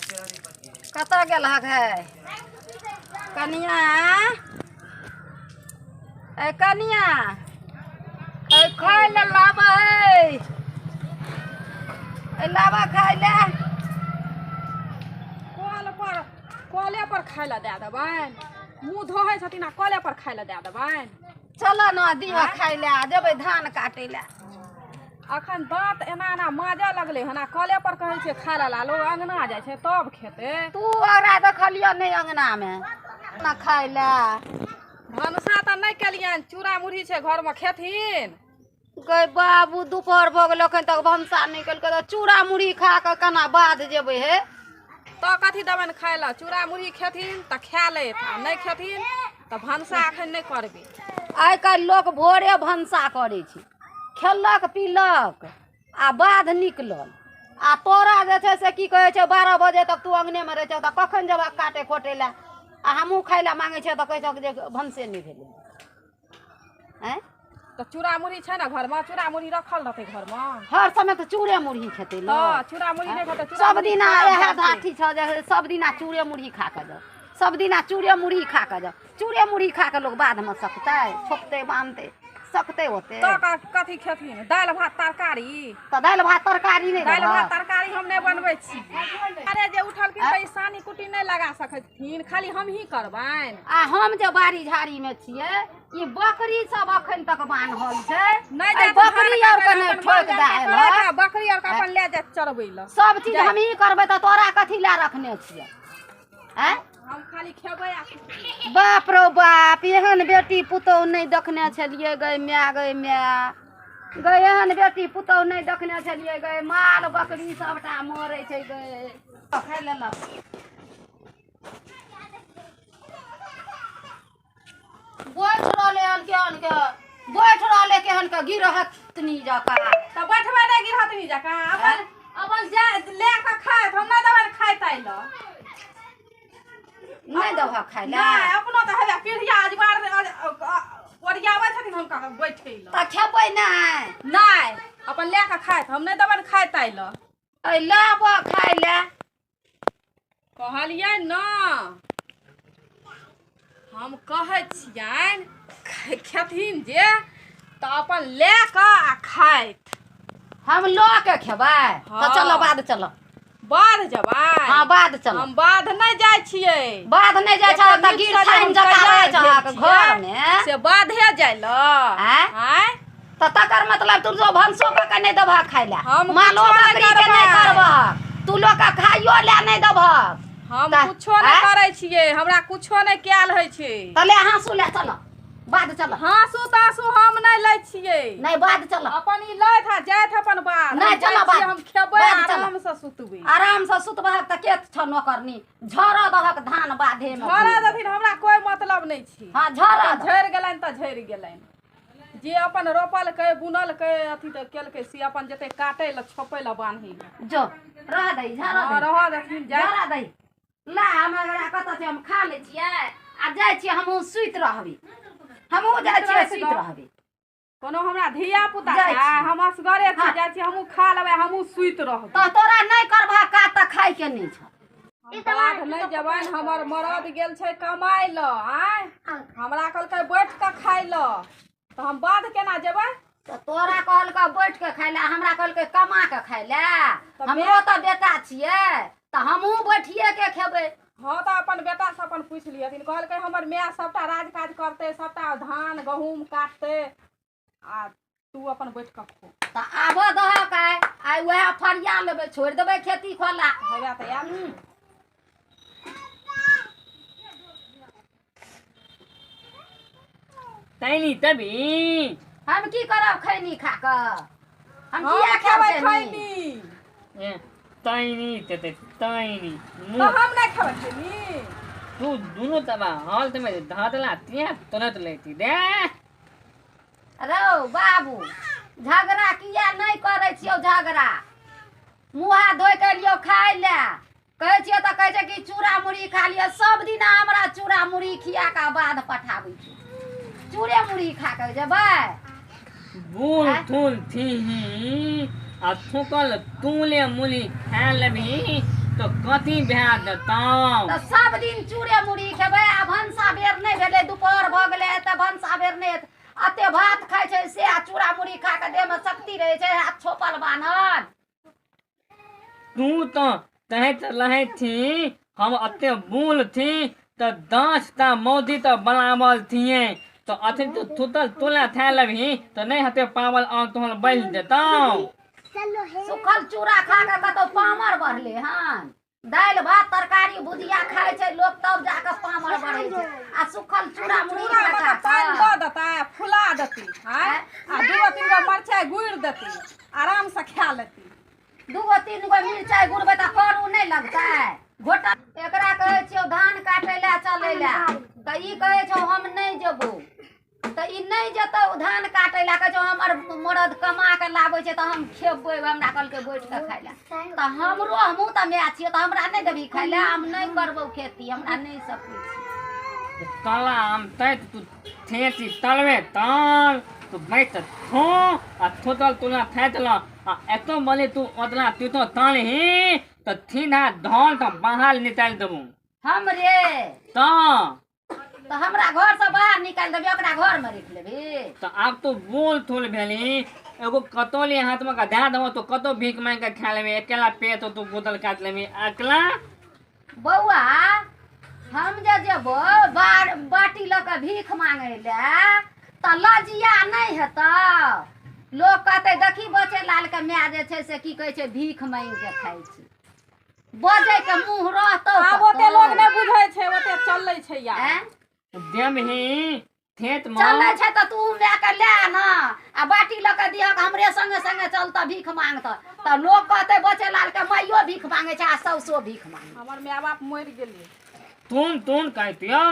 कतऽ गेल हक है कनिया? ए कनिया, ए खाय ले लाबा है, ए लाबा खाय ले। कल पर कले पर खाय लए दए देबनि। मुँह धोइ छथिन आ कले पर खाय लए दए देबनि। चल न दिह खाय ले, जेबै धान काटै ले। अखन दाँत एना एना माजऽ लगलै हन आ कले पर कहै छै खाय लए, लोग अङ्गना जाइ छै तब खेतै। तू ओकरा देखलियऽ नहि अङ्गनामे ना खाय ले? भनसा तऽ नहि केलियनि, चूड़ा मुरही छै घरमे, खेथिन? गै बाबू, दुपहर भऽ गेल, अखन तक भनसा नहि केलकै तऽ चूड़ा मुरही खा कऽ केना बाध जेबै हे? तऽ कथी देबनि खाय लए? चूड़ा मुरही खेथिन तऽ खा लेत आ नहि खेथिन तऽ भनसा अखन नहि करबै। आइ काल्हि लोक भोरे भनसा करै छै, खेलक पीलक आ बाध निकलल। आ तोरा जे छै से की कहै छै, 12 बजे तक तू अङ्गनेमे रहै छह, तऽ कखन जेबह काटै खोटै लए? आ हमहूँ खाय लए माङै छियै तऽ कहै छह जे भनसे नहि भेलै। आँय, तऽ चूड़ा मुरही छै ने घरमे? चूड़ा मुरही रखल रहतै घरमे? हर समय तऽ चूड़े मुरही खेतै लोक। हँ, चूड़ा मुरही नहि खेतै? चूड़ा सब मुरही दिना खराब इएह भए जेतै। धाठी छह जे सब दिना चूड़े मुरही खा कऽ जाउ, सब दिना चूड़े मुरही खा कऽ जाउ। चूड़े मुरही खा कऽ लोक बाधमे सकतै, छोपतै, बान्हतै, सकतै ओते? तऽ कथी खेथिन? दालि भात तरकारी? तऽ दालि भात तरकारी नहि दालि भात देबहक? तरकारी हम नहि बनबै छी। अरे जे उठलखिन तऽ ई सानी कुट्टी नहि लगा सकथिन, खाली हमही करबनि? आ हम जे बाड़ी झाड़ीमे छियै, ई बकरी सब अखन तक बान्हल छै। नहि एहि जायत बकरी धान आरके काटै लए, नहि अपन ठोकि बाल दए बच्चा आयल करत हक। आ बकरी आरके अपन लए जायत चरबै लए। सब चीज जाय। हमही करबै तऽ तोरा कथी लए रखने छियै? आँय, हम खाली खेबै आ सुतबै। बाप रौ बाप, एहन बेटी पुतोहु नहि देखने छलियै गै माय, गै माय गै, एहन बेटी पुतोहु नहि देखने छलियै गै। माल बकरी सबटा मरै छै गै। खाय लेलक, बैठ रहलै हन केहन के, बैठ रहलै केहन के गिरहतनी जकाँ। तऽ बैठबै नहि गिरहतनी जकाँ? अपन अपन जा लए कऽ खाइत, हम नहि देबनि खाय ताय लए। नहि देबहक खाय लए? नहि, अपनो तऽ हेबे पीढ़िया अजबार ओरियाबै छथिन हुनका बैठै लए। तऽ खेबै नहि? नहि, अपन लए कऽ खाइत, हम नहि देबनि खाय ताय लए। ऐ लाबऽ खाय लए। कहलियै न, हम कहै छियनि खेथिन जे तऽ अपन लए कऽ आ खाइत। हम लऽ के खेबै तऽ? हँ। चलो बाध चलो। बाध जेबै? हँ, बाध चलो। हम बाध नहि जाइ छियै। बाध नहि जाइ छह तऽ एते गिर नीकसँ जे थाइन हम जकाँ रहै तैयार छहक भेल छियै, घरमे से बाधे जाइ लए? आँय? आँय, तऽ तकर मतलब तू जो भनसो कऽ के नहि देबहक खाय लए? हम मालो कुछो नहि बकरी के नहि करबै। करबहक? तू लोक के खाइयो लए नहि देबहक? हम तऽ- कुछो नहि आँय? करै छियै, हमरा कुछो नहि कयल होइ छै। तऽ ले हाँसू ले, चल बाध चल। हाँसू ताँसू हम नहि लै छियै। नहि, बाध चल। अपन ई लैत आ जाइत अपन बाध। नहि, हम जाइ चलऽ छियै, बाध। हम खेबै, बाध चलऽ। आरामसँ सुतबै। आरामसँ सुतबहक तऽ के छौ नौकरनी? झरऽ दहक धान बाधेमे। झरऽ देथिन, हमरा कोइ मतलब नहि छै। हँ, झरऽ दह। झड़ि गेलनि तऽ झड़ि गेलनि। जे अपन रोपलकै बुनलकै अथी तऽ केलकै, से अपन जेतै काटै लए, छोपै लए, बान्है लए। जो रह दही, झरऽ हँ, दही। रहऽ देथिन जाय। झरऽ दही। ला, हम एकरा कतऽ छै, हम खा लै छियै आ जाइ छियै हमहूँ सुति रहबै। हमहूँ जाइ छियै, रहै सुति दह। रहबै। कोनो हमरा धिया पुता जाइ छै? छी। हम असगरे छी। हँ। जाइ छी, हमहूँ खा लेबै, हमहूँ सुति रहबै। तऽ तोरा नहि करबह काज तऽ खायके नहि छौ। हम बाध नहि जेबनि। हमर मरद गेल छै कमाइ लए। आँय, हमरा कहलकै बैठ कऽ खाइ लए, तऽ हम बाध केना जेबै? तऽ तोरा कहलकै बैठ के खाय लए, हमरा कहलकै कमा के खाय लए। तऽ हमरो तऽ बेटा छियै, तऽ हमहूँ बैठिए के खेबै। हँ, तऽ अपन बेटासँ अपन पूछि लिहथिन। कहलकै हमर माय सभटा राज काज करतै, सभटा धान गहूँम काटतै आ तू अपन बैठ कऽ खो। तऽ आबऽ दहक आइ, आइ उएह फरिया लेबै, छोड़ि देबै खेती खोला। हेबे तऽ आयल छी। तैनी तभी हम की करब खैनी खा कऽ? हम हम किया खेबै खेबै खैनी? खैनी? ए, तैनी ते तैनी तऽ मुँह हम नहि खेबै खैनी। तू दुनू तबा हॉल में धातला तिया तुरंत लेती दे। रौ बाबू, झगड़ा किया नहि करै छियौ झगड़ा? मुँह हाथ धोइ के एलियौ खाय लए, कहै छियौ तऽ कहै छै कि चूड़ा मुरही खा लिअ। सब दिना हमरा चूड़ा मुरही खिया कऽ बाध पठाबै छै। चूड़े मुरही खा कऽ जेबै? बूल आँय? थूल थी आ थूकल तूले मुली खा लेबही। तऽ कथी भए देतौ? तऽ सब दिन चूड़े मुरही खेबै आ भनसा बेर नहि भेलै, दुपहर भऽ गेलै, एतऽ भनसा बेर नहि हेतै। एते भात खाइ छै से आ चूड़ा मुरही खा कऽ देहमे शक्ति रहै छै आ छोपल बान्हल। तू तऽ तहैत रहै थी, हम एते बूल थी तऽ 10 टा मौधी तऽ बनावल थिए, तऽ अथी तू थुतल तुला था लेबही तऽ नहि हेतै पावल और तोहर बढ़ि जेतौ। सुखल चूड़ा खा कऽ कतौ पामर बढ़ले हन? दालि भात तरकारी भुजिया खाइ छै लोक तब जाकऽ पामर बढ़ै छै, आ सुखल चूड़ा मुरही चूड़ामे खा तऽ पानि कऽ दऽ देतै, फुला देती, आँय, आ दूगो तीन गो मरचाइ गुड़ि देती, आरामसँ खा लेती। दूगो तीन गो मिरचाइ गुड़बै तऽ करू नहि लगतै घोटा? एकरा कहै छियौ धान काटै लए चलै लए तऽ ई कहै छौ हम नहि जेबौ। तऽ ई नहि जेतौ धान काटै लए, कहै छौ हमर मरद कमा कऽ लाबै छै तऽ हम खेबै। हमरा कहलकै बैठ कऽ खाइ लए, तऽ हमरो हमहूँ तऽ माय छियै, तऽ हमरा नहि देबही खाइ लए? हम नहि करबौ खेती, हमरा नहि सकै छै। तला हम तैत तू थेती तलबे तल तू बैठ थो आ थोतल तुला थैत ल आ एतो बोले तू ओतना तू तलही तऽ थीना धल तऽ बाहर निकालि देबू। हमरे? तऽ तऽ हमरा घरसँ बाहर निकालि देबही, ओकरा घरमे राखि लेबही? तऽ आब तो बोल थोल भेली, एगो कतौली हाथमे के दए देबो तो कतौ भीख मांगि के खा लेबही। अकेला पेट तो बोतल काटि लेबही अकेला। बौआ, हम जे जेबो बार बाटी लऽ कऽ भीख मांगै लए तऽ लजिया नहि हेतौ? लोक कहतै देखी बचे लालके माय जे छै से की कहै छै, भीख मांगि कऽ खाइ छै। बजै के मुँह रहतौ आब ओते कतौ? लोग नहि बुझै छै, ओते चलै छै यार। आँय? देबही खेत मे। चलै छै तऽ तू मायके लए ने आ बाटी लऽ कऽ दिहक, हमरे संगे संगे चलतऽ भीख मांगतऽ, तऽ लोक कहतै बचे लालके माइयो भीख मांगै छै आ साउसो भीख मांगै। हमर माय बाप मरि गेलै। तुन तुन कहतियौ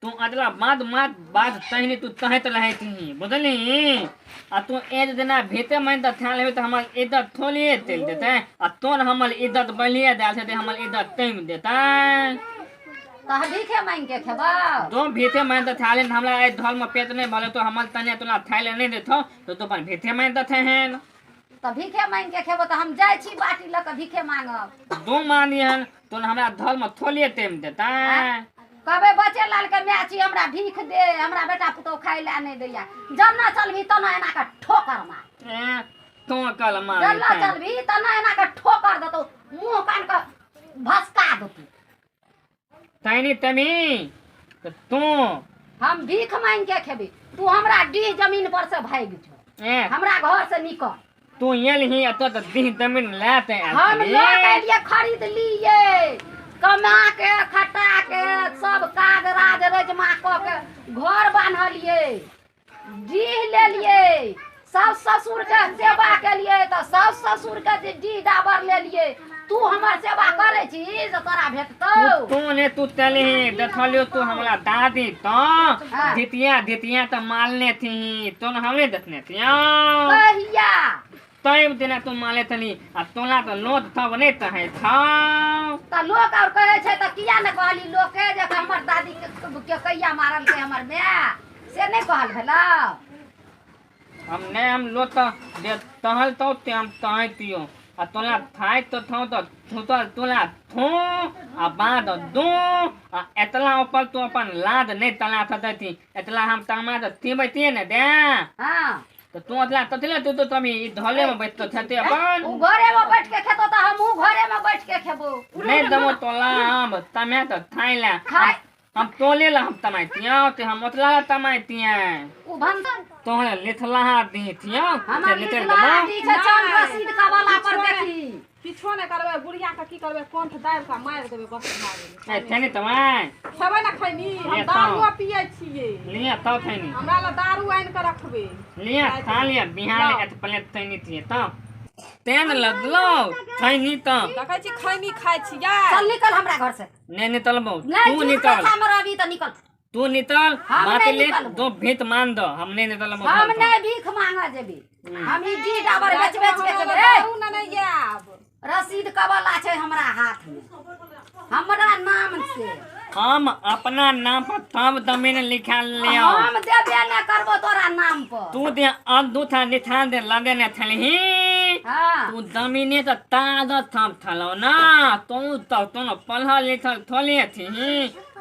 तू अगला बाद मात बात तहिने तू तहत रहैत बुझली, आ तू एक दिना भीते मान तऽ थाल हेबे तऽ हमर इज्जत थोड़िए तेल देतै, आ तोर हमर इज्जत बढ़िए देल छै तऽ हमर इज्जत तैम देतै। तऽ भीखे मांगि के खेबौ? तो भीते मान तऽ थाले हमरा एहि धल में पेट नहीं भले तो हमर तने तोरा थाले नहीं देथौ तो तू अपन भीते मान तऽ थेहन। तऽ भीखे मांगि के खेबो तऽ हम जाइ छी बाटी लऽ कऽ भीखे मांगब। दू मानिहन तो हमरा धल में थोड़िए टेम देतै। कहबै बचे लाल के माय छी, हमरा भीख दे, हमरा बेटा पुतोह खाइ लए नहि दैया। जब चलबी तना एना कऽ ठोकर मार। ए तो कल मार। जब चलबी तना एना कऽ ठोकर देतौ, मुँह कान कऽ भसका देतौ। तैनी तमी तऽ तू हम भीख मांगि के खेबी, तू हमरा डीह जमीन पर से भागि जो। ए हमरा घर से निकल। तू एल ही एतऽ तऽ दीह जमीन लए हम लऽ के एलियै, खरीद लियै, कमा के खटा के सब काज राज रजमा कऽ के घर बान्हलियै, डीह लेलियै, साउस ससुर के सेवा केलियै, तऽ साउस ससुर के जे डीह डाबर लेलियै, तू हमर सेवा करै छी से तोरा भेटतौ? तू ने तू चलही देखलियो तू हमरा दादी तऽ हाँ। धितिया धितिया तऽ मारने थी तो हमरे देखने थिया। कहिया? तब दिना तू मारले थली आ तोला तऽ लोट थब नहि तहे छौ। तऽ लोक और कहै छै तऽ किया ने कहली लोकके जे हमर दादी के के कहिया मारलकै हमर माय, से नहि कहल भेलौ? हम नहि, हम लोट तऽ जे तहल तो ते हम तहे तियो आ तोला थाइ तो थौ तऽ थुतल तोला थो आ बाद दो आ एतला ऊपर तू अपन लाद नहि तला थतती, एतला हम तमा तऽ तिबैतिये ने दे। हँ। तऽ तू एतला ततले तू तो तमी ई धले में बैठ तो थते अपन। उ घरे में बैठ के खेतो तऽ हमहूँ घरे में बैठ के खेबो। नहीं दमो तोला हम तमे तऽ थाइ ला। खाइ। हम तोले ला हम तमाइतिया ते हम ओतला ला तमाइतिया। उ भनसा तोहरे लिथला दी थिया। हमर निकल लिखला देबो। दी छै, चल रसीद का वाला पर देखी। किछो नहि करबै, बुढ़िया के की करबै, कंठ दाबि कऽ मारि देबै, बस भए ए गेलै। थैनी तमाइ। खेबै ने खैनी हम। ले तऽ। दारुओ पियै छियै। लिया तो थैनी। हमरा लए दारू आनि कऽ रखबै। लिया खा लिया बिहान एत प्लेट थैनी थिए त तेन लदलो थैनी त। देखै छी खैनी खाइ छियै। चल निकल हमरा घर से। ने नितलबो। नहीं तू झूठ नितल। कथा में रहबी तऽ निकल। तू नितल। हम बात नहीं ले निकलबो। दो भीत मान दो, हम नहीं नितलबो। हम नहीं भीख मांगा जेबी, हम ई डी डाबर बेच बेच के खेबै। ए, दारू ने नहि आयब। रसीद कबला छै हमरा हाथ में हमरा नाम से। हम अपना नाम पर तब जमीन लिखा लियो। हम देबे नहि करबो तोरा नाम पर। तू दे अब दू था निथान दे लदे ने थलही। हाँ। तू जमीने तऽ तागत थम थलौ ना तू तऽ तू न पढ़ल लिखल थोड़े थी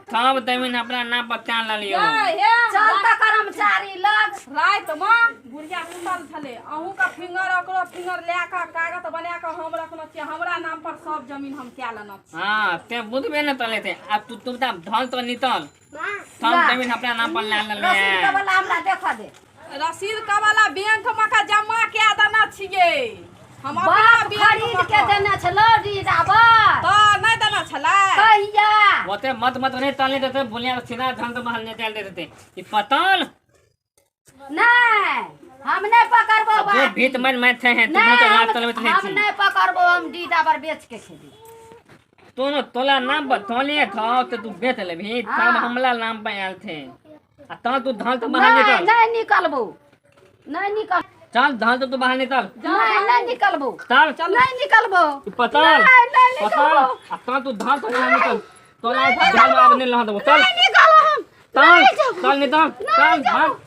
सब जमीन अपना नाम पर चाल लेलियो। ये हे। चल तऽ कर्मचारी लग। रातिमे बुढ़िया सुतल छलै, अहूँके फिंगर ओकरो फिंगर लए कऽ कागज बना कऽ हम रखने छियै, हमरा नाम पर सब जमीन हम कए लेने छी। हाँ ते बुझबे न तले थे। अब तू तू तऽ धन तो नितल सब जमीन अपना नाम पर ला लेले। रसीद के वाला हमरा देखऽ दे। रसीद के वाला बैंक मे के जमा कए देने छियै हम अपना। बाप बैंक खरीद मे के देने छलौ डीडाबर। तऽ नहि देने छलै? कहिया? ओते मत मत नहीं तले देते बुलिया सीधा धन तो महल नहीं चल देते ई पतल। नहीं, हम नहीं पकड़बो जो बाप। भीत मन में थे हैं तू नहीं, तो रात हम तले में हम थी। नहीं पकड़बो, हम डीडाबर बेच के खेबी। तू न तोला नाम पर थोले था तो तू बेच लेबी तब। हाँ। हमला नाम पर आयल थे आ तब तू धन तो बाहर नहीं। निकल। नहीं निकलबो, नहीं निकल। चल धन तो तू बाहर निकल। नहीं, नहीं निकलबो। चल। नहीं निकलबो। ई पतल। नहीं, नहीं पतल। निकलबो। आ तब तू धन तो बाहर निकल, तोला धन अब नहीं लहा देबो, चल। नहीं निकलो हम। चल। नहीं जाबो। चल निकल, चल भाग।